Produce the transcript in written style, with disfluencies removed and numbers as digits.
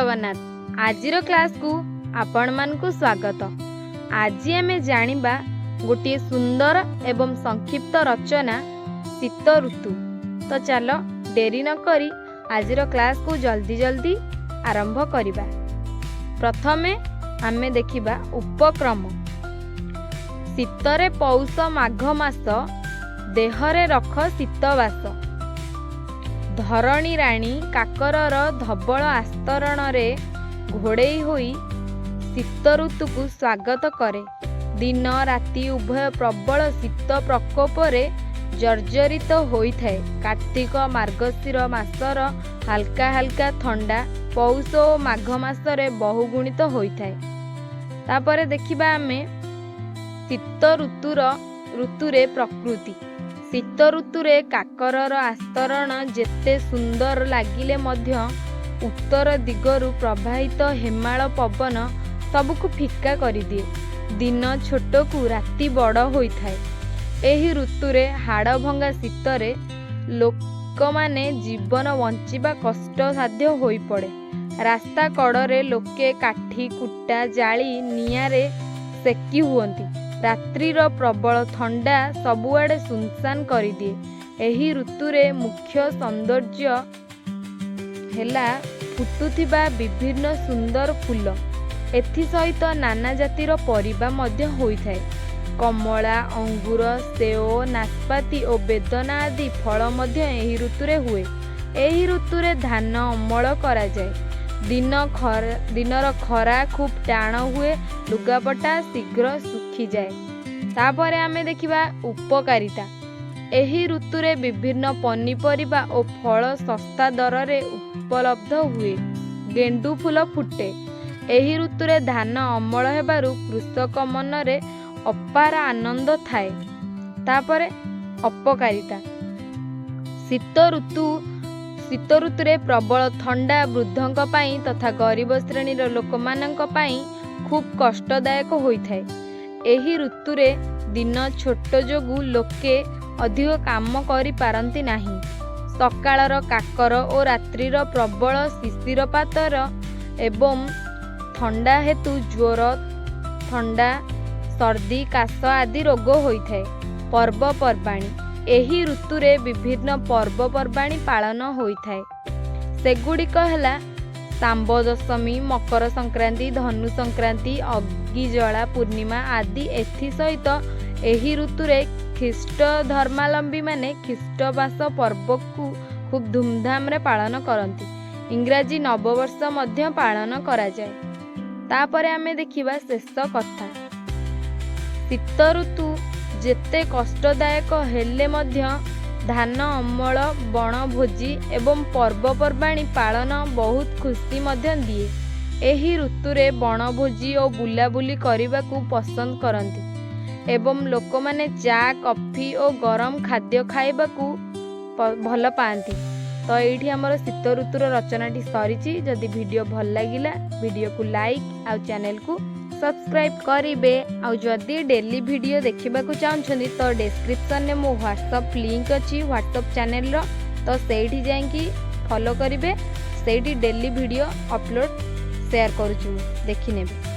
ଜଗନ୍ନାଥ। ଆଜିର କ୍ଲାସ୍କୁ ଆପଣମାନଙ୍କୁ ସ୍ୱାଗତ। ଆଜି ଆମେ ଜାଣିବା ଗୋଟିଏ ସୁନ୍ଦର ଏବଂ ସଂକ୍ଷିପ୍ତ ରଚନା ଶୀତ ଋତୁ। ତ ଚାଲ, ଡେରି ନକରି ଆଜିର କ୍ଲାସ୍କୁ ଜଲ୍ଦି ଜଲ୍ଦି ଆରମ୍ଭ କରିବା। ପ୍ରଥମେ ଆମେ ଦେଖିବା ଉପକ୍ରମ। ଶୀତରେ ପୌଷ ମାଘ ମାସ, ଦେହରେ ରଖ ଶୀତବାସ। ଧରଣୀ ରାଣୀ କାକରର ଧବଳ ଆସ୍ତରଣରେ ଘୋଡ଼େଇ ହୋଇ ଶୀତ ଋତୁକୁ ସ୍ୱାଗତ କରେ। ଦିନ ରାତି ଉଭୟ ପ୍ରବଳ ଶୀତ ପ୍ରକୋପରେ ଜର୍ଜରିତ ହୋଇଥାଏ। କାର୍ତ୍ତିକ ମାର୍ଗଶିର ମାସର ହାଲକା ହାଲକା ଥଣ୍ଡା ପୌଷ ଓ ମାଘ ମାସରେ ବହୁଗୁଣିତ ହୋଇଥାଏ। ତାପରେ ଦେଖିବା ଆମେ ଶୀତ ଋତୁରେ ପ୍ରକୃତି। ଶୀତ ଋତୁରେ କାକରର ଆସ୍ତରଣ ଯେତେ ସୁନ୍ଦର ଲାଗିଲେ ମଧ୍ୟ ଉତ୍ତର ଦିଗରୁ ପ୍ରବାହିତ ହେମାଳ ପବନ ସବୁକୁ ଫିକା କରିଦିଏ। ଦିନ ଛୋଟକୁ ରାତି ବଡ଼ ହୋଇଥାଏ। ଏହି ଋତୁରେ ହାଡ଼ଭଙ୍ଗା ଶୀତରେ ଲୋକମାନେ ଜୀବନ ବଞ୍ଚିବା କଷ୍ଟସାଧ୍ୟ ହୋଇପଡ଼େ। ରାସ୍ତା କଡ଼ରେ ଲୋକେ କାଠି କୁଟା ଜାଳି ନିଆଁରେ ସେକି ହୁଅନ୍ତି। ରାତ୍ରିର ପ୍ରବଳ ଥଣ୍ଡା ସବୁଆଡ଼େ ଶୂନଶାନ କରିଦିଏ। ଏହି ଋତୁରେ ମୁଖ୍ୟ ସୌନ୍ଦର୍ଯ୍ୟ ହେଲା ଫୁଟୁଥିବା ବିଭିନ୍ନ ସୁନ୍ଦର ଫୁଲ। ଏଥିସହିତ ନାନା ଜାତିର ପରିବା ମଧ୍ୟ ହୋଇଥାଏ। କମଳା, ଅଙ୍ଗୁର, ସେଓ, ନାସପାତି ଓ ବେଦନା ଆଦି ଫଳ ମଧ୍ୟ ଏହି ଋତୁରେ ହୁଏ। ଏହି ଋତୁରେ ଧାନ ଅମଳ କରାଯାଏ। ଦିନର ଖରା ଖୁବ୍ ଟାଣ ହୁଏ। ଲୁଗାପଟା ଶୀଘ୍ର ଶୁଖିଯାଏ। ତାପରେ ଆମେ ଦେଖିବା ଉପକାରିତା। ଏହି ଋତୁରେ ବିଭିନ୍ନ ପନିପରିବା ଓ ଫଳ ଶସ୍ତା ଦରରେ ଉପଲବ୍ଧ ହୁଏ। ଗେଣ୍ଡୁ ଫୁଲ ଫୁଟେ। ଏହି ଋତୁରେ ଧାନ ଅମଳ ହେବାରୁ କୃଷକ ମନରେ ଅପାର ଆନନ୍ଦ ଥାଏ। ତାପରେ ଅପକାରିତା। ଶୀତ ଋତୁରେ ପ୍ରବଳ ଥଣ୍ଡା ବୃଦ୍ଧଙ୍କ ପାଇଁ ତଥା ଗରିବ ଶ୍ରେଣୀର ଲୋକମାନଙ୍କ ପାଇଁ ଖୁବ୍ କଷ୍ଟଦାୟକ ହୋଇଥାଏ। ଏହି ଋତୁରେ ଦିନ ଛୋଟ ଯୋଗୁଁ ଲୋକେ ଅଧିକ କାମ କରିପାରନ୍ତି ନାହିଁ। ସକାଳର କାକର ଓ ରାତ୍ରିର ପ୍ରବଳ ଶିଶିରପାତର ଏବଂ ଥଣ୍ଡା ହେତୁ ଜ୍ୱର, ଥଣ୍ଡା, ସର୍ଦ୍ଦି, କାଶ ଆଦି ରୋଗ ହୋଇଥାଏ। ପର୍ବପର୍ବାଣୀ। ଏହି ଋତୁରେ ବିଭିନ୍ନ ପର୍ବପର୍ବାଣୀ ପାଳନ ହୋଇଥାଏ। ସେଗୁଡ଼ିକ ହେଲା ଶାମ୍ବ ଦଶମୀ, ମକର ସଂକ୍ରାନ୍ତି, ଧନୁ ସଂକ୍ରାନ୍ତି, ଅଗିଜଳା ପୂର୍ଣ୍ଣିମା ଆଦି। ଏଥିସହିତ ଏହି ଋତୁରେ ଖ୍ରୀଷ୍ଟ ଧର୍ମାବଲମ୍ବୀମାନେ ଖ୍ରୀଷ୍ଟମାସ ପର୍ବକୁ ଖୁବ୍ ଧୁମଧାମରେ ପାଳନ କରନ୍ତି। ଇଂରାଜୀ ନବବର୍ଷ ମଧ୍ୟ ପାଳନ କରାଯାଏ। ତାପରେ ଆମେ ଦେଖିବା ଶେଷ କଥା। ଶୀତ ଋତୁ ଯେତେ କଷ୍ଟଦାୟକ ହେଲେ ମଧ୍ୟ ଧାନ ଅମଳ, ବଣଭୋଜି ଏବଂ ପର୍ବପର୍ବାଣୀ ପାଳନ ବହୁତ ଖୁସି ମଧ୍ୟ ଦିଏ। ଏହି ଋତୁରେ ବଣଭୋଜି ଓ ବୁଲାବୁଲି କରିବାକୁ ପସନ୍ଦ କରନ୍ତି ଏବଂ ଲୋକମାନେ ଚା, କଫି ଓ ଗରମ ଖାଦ୍ୟ ଖାଇବାକୁ ଭଲ ପାଆନ୍ତି। ତ ଏଇଠି ଆମର ଶୀତ ଋତୁର ରଚନାଟି ସରିଛି। ଯଦି ଭିଡ଼ିଓ ଭଲ ଲାଗିଲା, ଭିଡ଼ିଓକୁ ଲାଇକ୍ ଆଉ ଚ୍ୟାନେଲକୁ ସବସ୍କ୍ରାଇବ୍ କରିବେ। ଆଉ ଯଦି ଡେଲି ଭିଡ଼ିଓ ଦେଖିବାକୁ ଚାହୁଁଛନ୍ତି, ତ ଡେସ୍କ୍ରିପସନ୍ରେ ମୋ ହ୍ୱାଟ୍ସଅପ୍ ଲିଙ୍କ୍ ଅଛି ହ୍ୱାଟ୍ସଅପ୍ ଚ୍ୟାନେଲର। ତ ସେଇଠି ଯାଇକି ଫଲୋ କରିବେ। ସେଇଠି ଡେଲି ଭିଡ଼ିଓ ଅପଲୋଡ଼ ସେୟାର କରୁଛି ମୁଁ, ଦେଖିନେବେ।